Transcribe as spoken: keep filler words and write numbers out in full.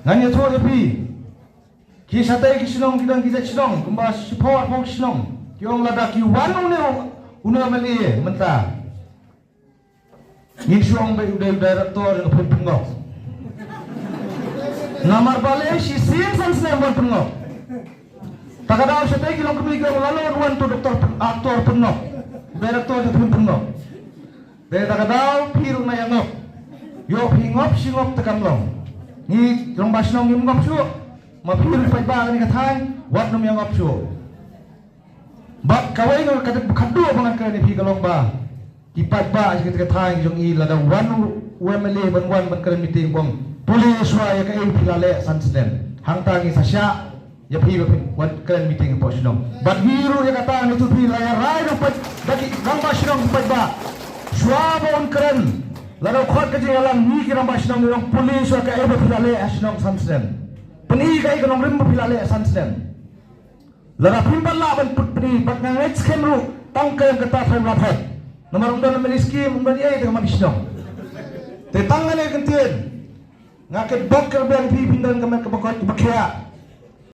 Ngan ïathuh ïa phi. Ki shatei ki shnong, ki don ki jait shnong, kumba shiphew arphew shnong. Ki ong lada ki wan une, une u M L A mynta, ngin shu ong ba u dei u director jong ka phim pynngop. Namar balei shisien san snem wan pynngop. Ta ka daw shatei ki longkmie ki ong lano wan to doktor pyn-, actor pynngop. Director jong ka phim pynngop. Te ta ka daw phi ruh na ïa ngop. Ïoh phi ngop shi ngop te kam long. Ngi rangbah shnong ngim ngop shuh. Ma phi ruh paidbah kane ka thaiñ, wat nym ïa ngop shuh. Bad kawei ka dei khadduh ba ngan kren ïa phi ka long ba ki paidbah jong kane ka thaiñ jong ngi lada wan u M L A ban wan ban kren meeting, ong pule shuwa ïa kaei phi la leh san snem. Hangta ngi sa shah ïa phi ba phi wan kren meeting hapoh shnong. Bad ngi ruh ïa kata ngi tu phi la ïa rai ruh pat da ki rangbah shnong ki paidbah. Shuwa ba un kren, lada u khot ka jingïalang, ngi ki rangbah shnong ngi ong pule shuwa kaei ba phi la leh ha shnong san snem. Pyni kaei ka nongrim ba phi la leh san snem. Lada phim pat lah ban put pyni, bad nga ngeit skhem ruh tang ka ïa kata thaiñ la thaiñ. Namar ym don M L A scheme, ym don ei ei te ka man ki shnong. Te tang kane ka ktien. Nga kyrpad kyrpad ïa phi, phin don ka met kaba koit kaba khiah.